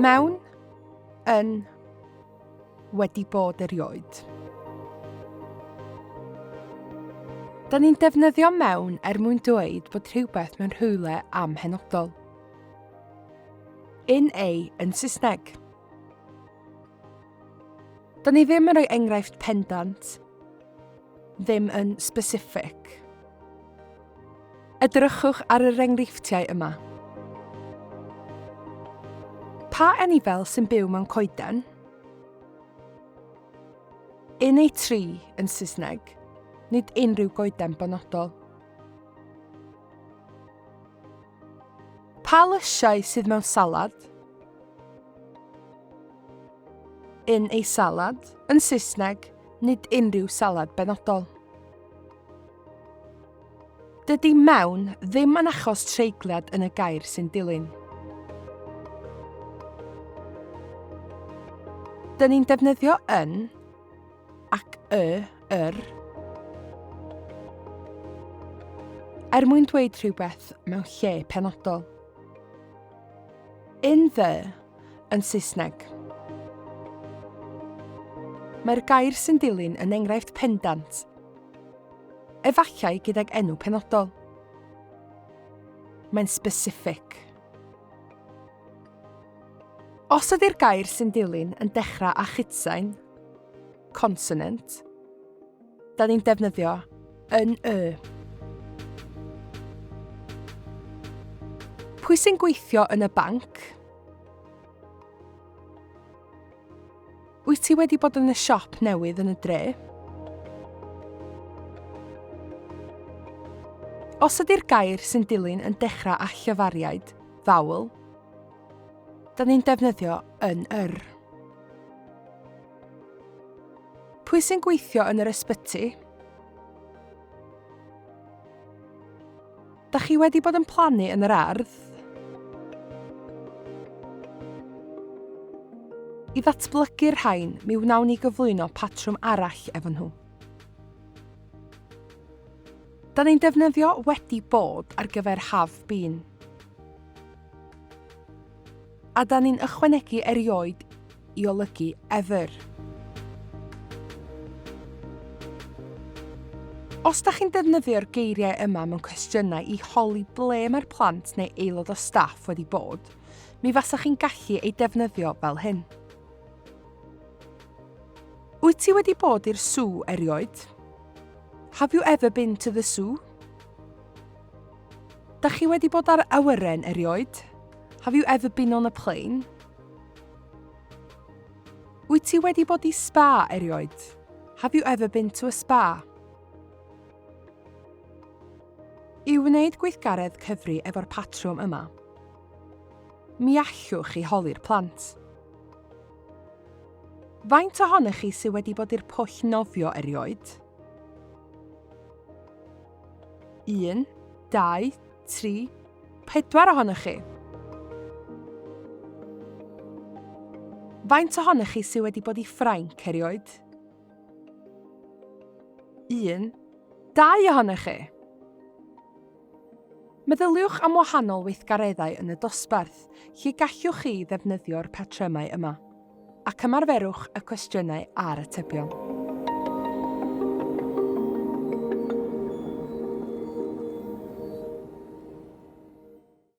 Mewn, yn, wedi bod erioed. Da ni'n defnyddio mewn er mwyn dweud bod rhywbeth mewn rhywle amhenodol. In a yn Saesneg. Da ni ddim yn rhoi enghraifft pendant, ddim yn specific. Edrychwch ar yr enghreifftiau yma. Pa anifail sy'n byw mewn coeden? In a tree yn Saesneg, nid unrhyw goeden benodol. Pa lysiau sydd mewn salad? In a salad, yn Saesneg, nid unrhyw salad benodol. Dydy mewn ddim yn achos treigliad yn y gair sy'n dilyn. Dyn ni'n defnyddio yn ac y, yr, er mwyn dweud rhywbeth mewn lle penodol. In the yn Saesneg. Mae'r gair sy'n dilyn yn enghraifft pendant Efallai gydag enw penodol. Mae'n specific. Os ydy'r gair sy'n dilyn yn dechrau â chytsain, consonant, da ni'n defnyddio yn y. Pwy sy'n gweithio yn y banc? Wyt ti wedi bod yn y siop newydd yn y dre? Os ydy'r gair sy'n dilyn yn dechrau â llyfariaid, vowel, da ni'n defnyddio yn yr. Pwy sy'n gweithio yn yr ysbyty? Da chi wedi bod yn plannu yn yr ardd? I ddatblygu'r rhain, mi wnawn ni gyflwyno patrwm arall efo nhw. Da ni'n defnyddio wedi bod ar gyfer have been. A da ni'n ychwanegu erioed i olygu ever. Os da chi'n defnyddio'r geiriau yma mewn cwestiynau i holi ble mae'r plant neu aelod o staff wedi bod, mi fasach chi'n gallu eu defnyddio fel hyn. Wyt ti wedi bod i'r sŵ erioed? Have you ever been to the zoo? Da chi wedi bod ar awyren erioed? Have you ever been on a plane? Wyt ti wedi bod i spa erioed? Have you ever been to a spa? I wneud gweithgaredd cyfri efo'r patrwm yma, mi allwch chi holi'r plant. Faint ohonych chi sydd wedi bod i'r pwll nofio erioed? 1, 2, 3, 4 ohonoch chi. Faint ohonoch chi sydd wedi bod i Ffrainc erioed? 1, 2 ohonoch chi. Meddyliwch am wahanol weithgareddau yn y dosbarth lle gallwch chi ddefnyddio'r patrymau yma, ac ymarferwch y cwestiynau a'r atebion.